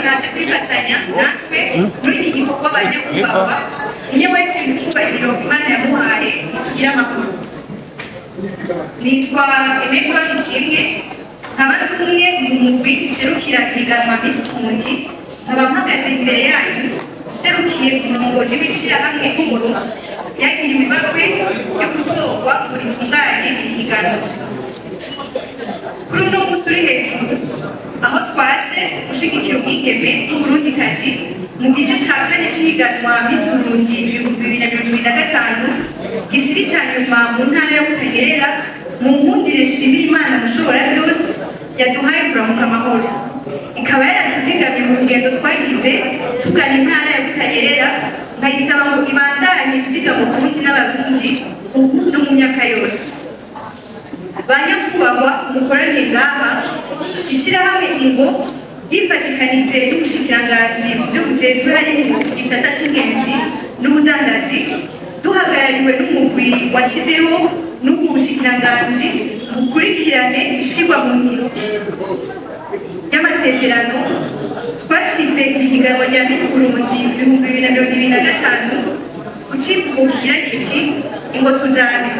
mwaje kwifatanya natwe muri iki gikorwa banyakubahwa, umwe wese mu cubahiro Imana yamuhaye itugira amakuru. Nitwa Emegwa Ishimwe, nkaba ndi umwe mu mugwi userukira ihiganwa Miss Burundi, nkaba mpagaze imbere yanyu userukiye umurongozi w'ishirahamwe Nkuru yagiriwe ibakwe ryo gutorwa ngo ritunganye iri higanwa. Kuri uno munsi uri hejuru, aho twaje gushigikira umwigeme w'Umurundikazi mu gice ca kane c'ihiganwa Miss Burundi 2025 gishira ica nyuma mu ntara ya Butanyerera, mu nkundire nshimira Imana mushobora vyose yaduhaye kuramuka amahoro, ikaba yaratuzigamye mu rugendo twagize tugana intara ya Butanyerera, nkayisaba ngo ibandanye izigama Burundi n'Abarundi ubu no mu myaka yose. Banyakubahwa mukoraniye ngaha, ishirahamwe Ingo ryifatikanije n'ubushikiranganji mu vyo bujejwe harimwo igisata c'ingenzi n'ubudandaji, duhagarariwe n'umugwi washizeho n'ubwo bushikiranganji bukurikirane ishirwa mu ngiro ry'amasezerano, twashize iri higanwa rya Miss Burundi 2025 ku civugo kigira kiti "Ingo tujane".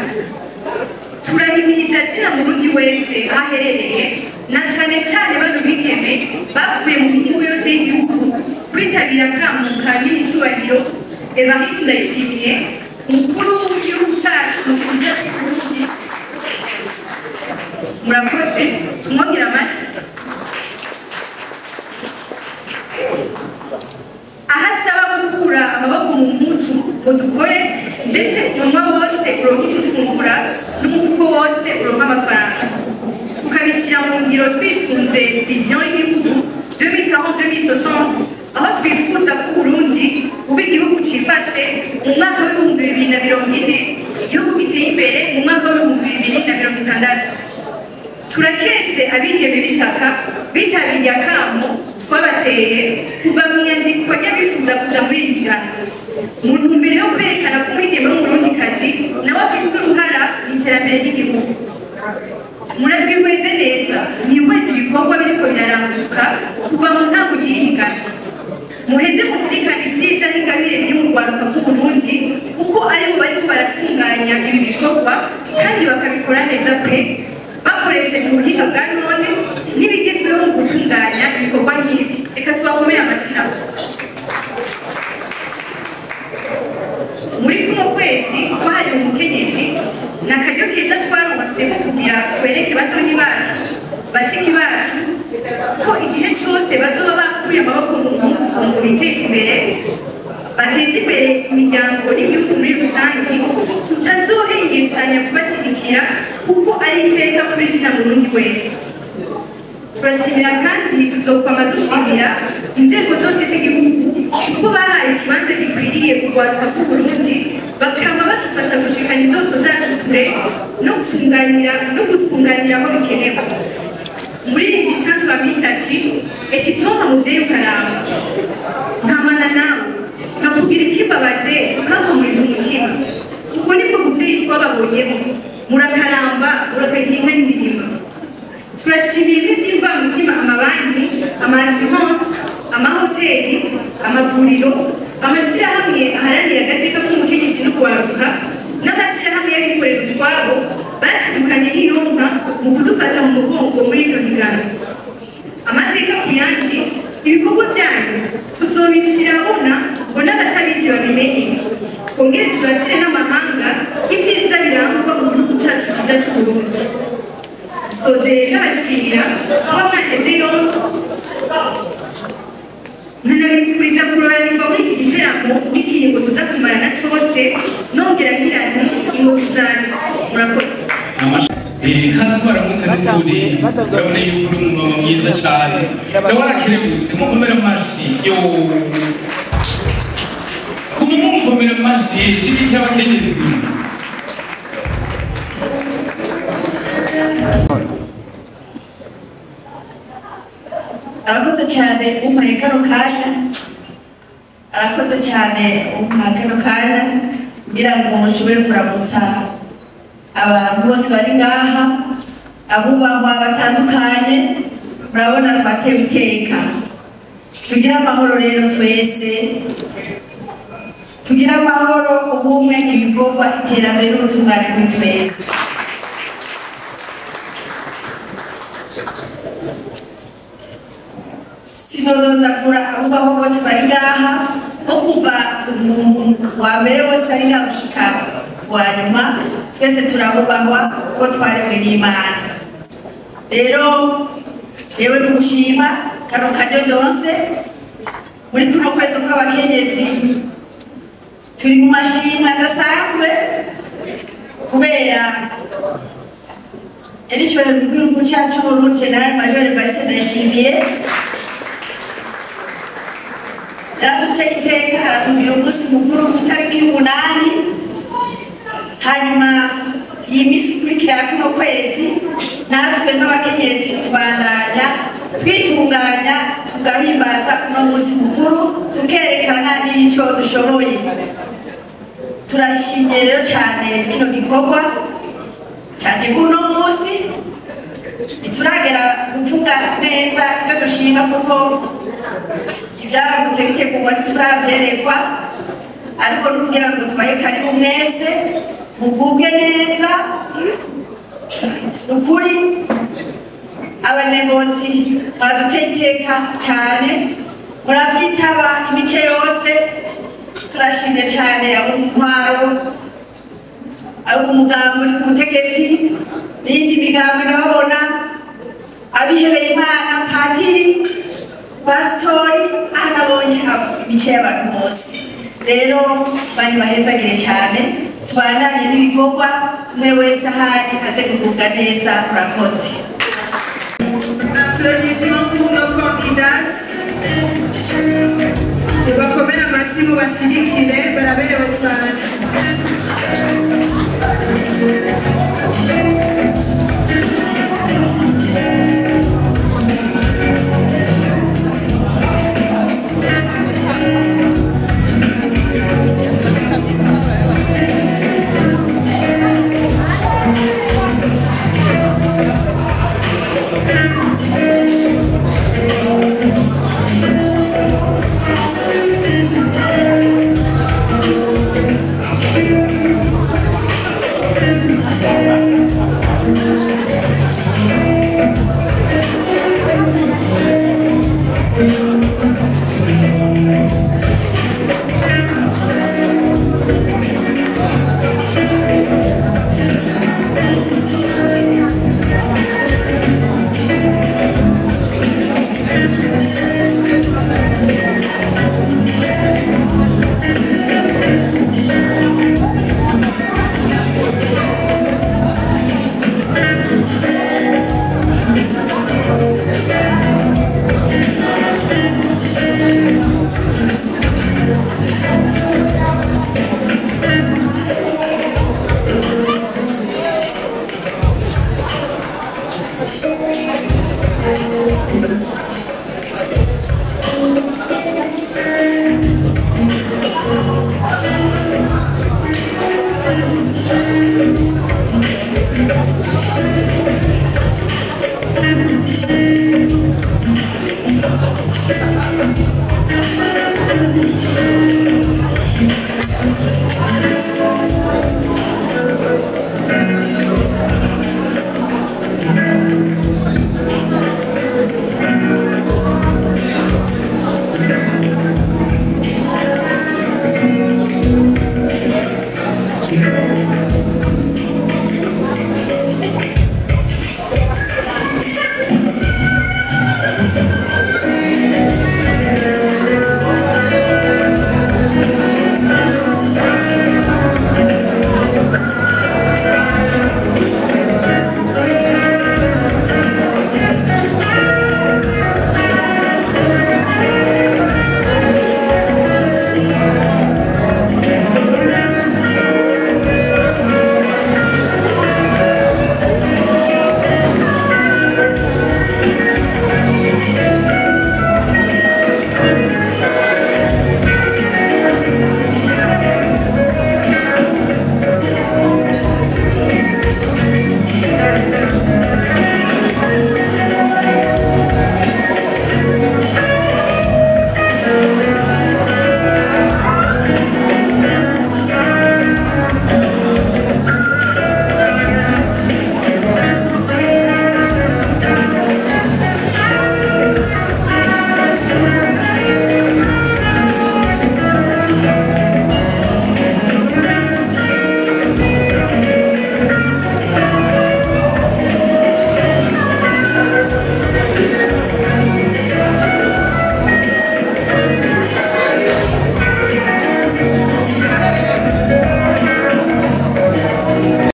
Turahimiriza zina Murundi wese aho aherereye, na cane cane bano bigeme bavuye mu mihingo yose y'igihugu, kwitabira akamo ka nyenicubahiro Evariste Ndayishimiye, umukuru w'igihugu cacu ciza c'Uburundi. Murakoze, tumwongere amashi. Aho asaba gukura amaboko mu mpuzu ngo dukore, ndetse umunwa wose uronke ico ufungura n'umufuko wose uronke amafaranga, tukabishyira mu ngiro twisunze vision y'igihugu 2040-2060, aho twifuza ko Burundi buba igihugu cifashe mu mwaka w'2040, igihugu giteye imbere mu mwaka w'2060. Turakeje abigeme b'ishaka bitabiriye akamo twabateye kuva mu iyandikwa ry'abifuza kuja muri iri higanwa, mu ntumbero yo kwerekana ko umwigeme w'Umurundikazi nawe afise uruhara mu iterambere ry'igihugu. Muratwihweze neza, mwihweze ibikorwa biriko biraranguka kuva mu ntango y'iri higanwa, muheze muzirikane ibyiza n'ingabire biri mu rwaruka rw'Uburundi, kuko aribo bariko baratunganya ibi bikorwa kandi bakabikora neza pe, bakoresheje ubuhinga bwa none n'ibigezweho mu gutunganya ibikorwa nk'ibi. Reka tubakomere amashyi nabo. Muri kuno kwezi kwahariwe umukenyezi, ni akaryo keza twaronse ko kugira twereke batonyi bacu, bashiki bacu, ko igihe cose bazoba bakuye amaboko mu mpuzu ngo biteze imbere, bateze imbere imiryango n'igihugu muri rusange, tutazohengeshanya kubashyigikira, kuko ari iteka kuri zina Murundi wese. Turashimira kandi tuzokwama dushimira inzego zose z'igihugu, kuko bahaye ikibanza gikwiriye kurwaruka rw'Uburundi, bakama badufasha gushikana indoto zacu kure no kunganira no kutwunganira aho bikenewe. Umuririmbyi Canjo wa Miss ati: "Ese iconka muvyeyi ukaramba, nkamana nawe nkakugira ikimbabaje, ukampumuriza umutima." Ubwo nibwo muvyeyi twababonyemo. Murakaramba, murakagira inka n'imirima. Turashimiye iby'imvamutima amabanki, ama assurance, amahoteli, amavuriro, amashyirahamwe aharanira agateka k'umukenyezi no kuwaruka, n'amashyirahamwe y'abikorera utwabo basidukanye n'iyonka mu kudufata mu mugongo muri rino higanwa. Amateka ku yandi, ibikorwa byanyu tuzobishirabona ngo n'abatabizi babimenye, twongere turatire n'amahanga ibyiza birangwa mu gihugu cyacu cyiza c'Uburundi. Sozereye ndabashimira kuba mwateze yombi, nkanabifuriza kuroranirwa muri iki giteramo n'ikiringo tuza kumarana cose, nongera ngira nti: "Ingo tujane." Murakoze. Kazi baramutse n'ukuri, urabona yuko uri umumama mwiza cyane, nawe arakerebutse. Mukomere amashi yo, mumukomere amashi, shigikira abakenyezi. Arakoze cyane umpaye kano kanya, arakoze cyane umpaye kano kanya kugira ngo nshobore kuramutsa abantu bose bari ngaha, abubahwa batandukanye. Murabona twatewe iteka. Tugire amahoro rero twese, tugire amahoro, ubumwe, ibikorwa, iterambere n'ubutungane kuri twese. Sinodondagura abo ngaho bose bari ngaha, ko kuva ku muntu wa mbere wese ari ngaha gushika wa nyuma, twese turabubahwa kuko twaremwe n'Imana. Rero jewe n'ugushima kano karyo ndonse muri kuno kwezi kw'abakenyezi. Turi mu mashimwe adasanzwe kubera yaricyubahiro mu gihugu cyacu c'Uburundi, Général Major Evariste Ndayishimiye yaraduteye iteka, aratubwira umunsi mukuru ku itariki y'umunani. Hanyuma iyi minsi ikurikira ya kuno kwezi, natwe nk'abakenyezi tubandanya twitunganya, tugahimbaza uno munsi mukuru, tukerekana n'ico dushoboye. Turashimye rero cyane kino gikorwa cyateguwe uno munsi. Ntituragera kuvuga neza ibyo dushima kuko ibyaramutse bitegurwa ntituravyerekwa, ariko no kugira ngo tubahe karibu mwese, mugubwe neza. Ni ukuri abanyagozi baduteye iteka cyane, muravyitaba imice yose. Turashimye cyane abo mu ntwaro, abo mu mugambi uri ku butegetsi n'iyindi migambi ndababona, abihebeye Imana, patiri, pasitori, aha nabonye imice y'abantu bose. Rero bari bahezagire cyane, tubandanye n'ibikorwa, umwe wese ahari aze kugubwa neza. Murakoze. Applaudissements pour nos candidates. Tubakomere amashyi mubashyigikire, baraberewe cyane.